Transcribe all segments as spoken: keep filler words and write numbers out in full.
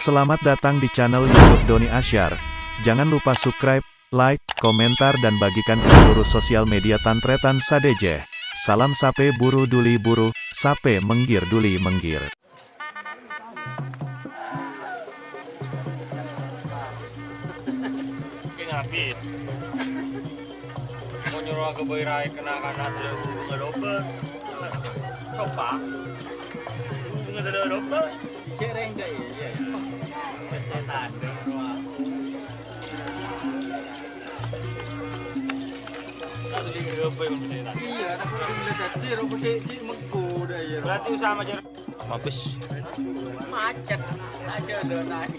Selamat datang di channel YouTube Doni Asyar. Jangan lupa subscribe, like, komentar, dan bagikan ke seluruh sosial media Tan Tretan sadhâjâ. Salam sapè buru duli buru, sapè menggir duli menggir. Kè ngabit. Mon nyoro aghâbây raè kana-kana sè ngalobâ. Sopa. Ngalobâ. Dhisik rèng, Cak, iyâ. Setan, roh aku. Iyâ, aku bilang tadi, roh, mesti di mengko, dah, ya, roh. Berarti usaha macet. Mabes. Macet. Aja, lo, naik.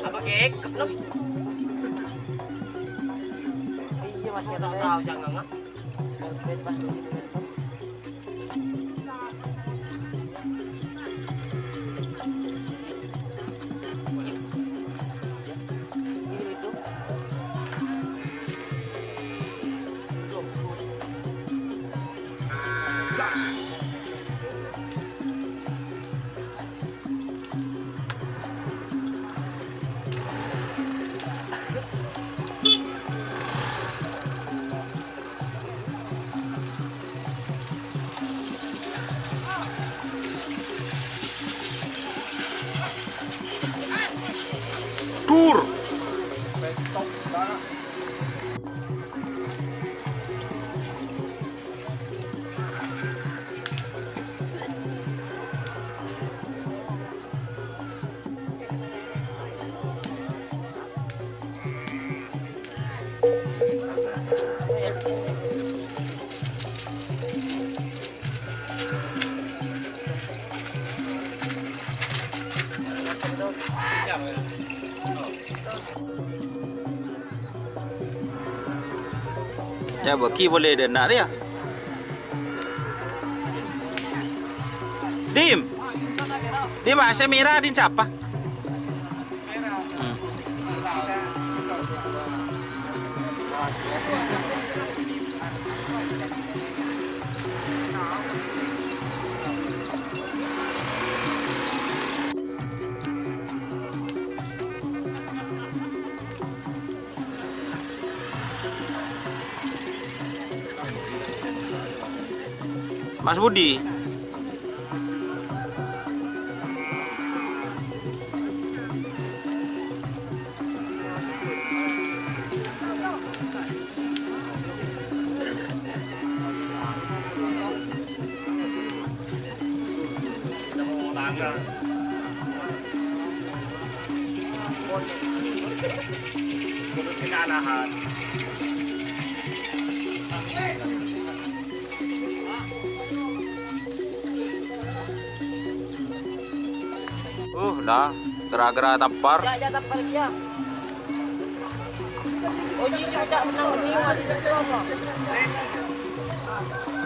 Apa kek? Iya, masih ada. Tahu, jangan, Mak. Dur. Ya, bagi boleh dana dia. Dim. Dim, sè mèra, Dim, sapa? Hmm. Mas Budi. Uh, dah, gara-gara tampar. Ya, ya, tampar dia. Oh, iya, sih, Cak, menang, menang, mati, sih, apa?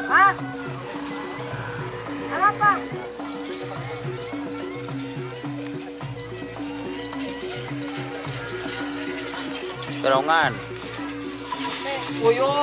Hah? Apa? Dorongan. Uyu.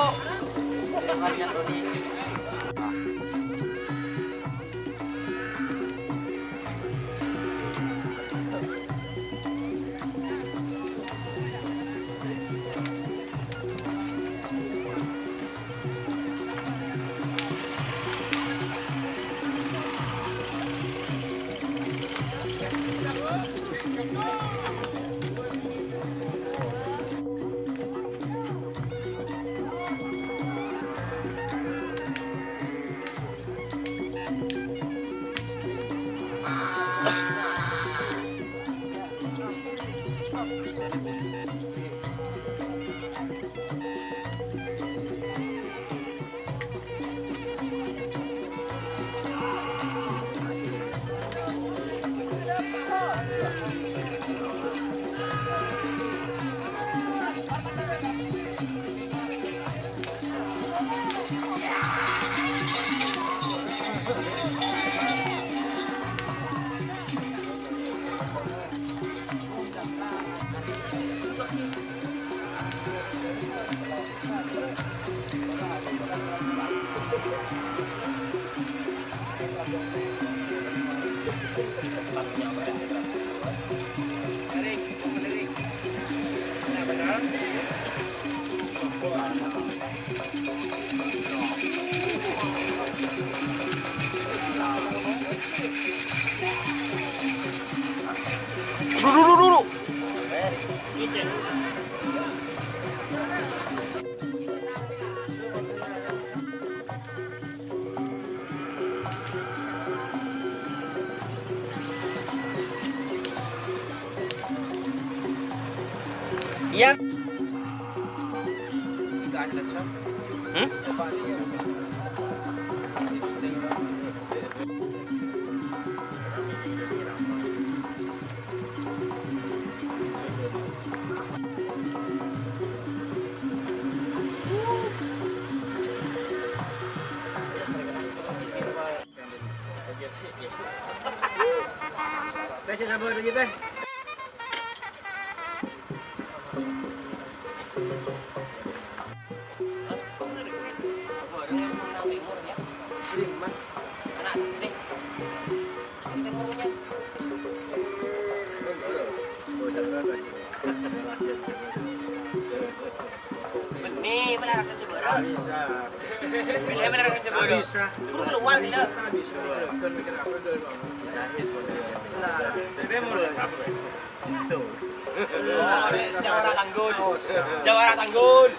Iyâ. Hmm? Teh, sè sabar aja, Teh. Bânnè, bânnè rakan sabârâ. Bânnè, bânnè rakan sabârâ. Buru kalowar, ghellâ'. Oh, rè, jawara Tanggul. Jawara Tanggul.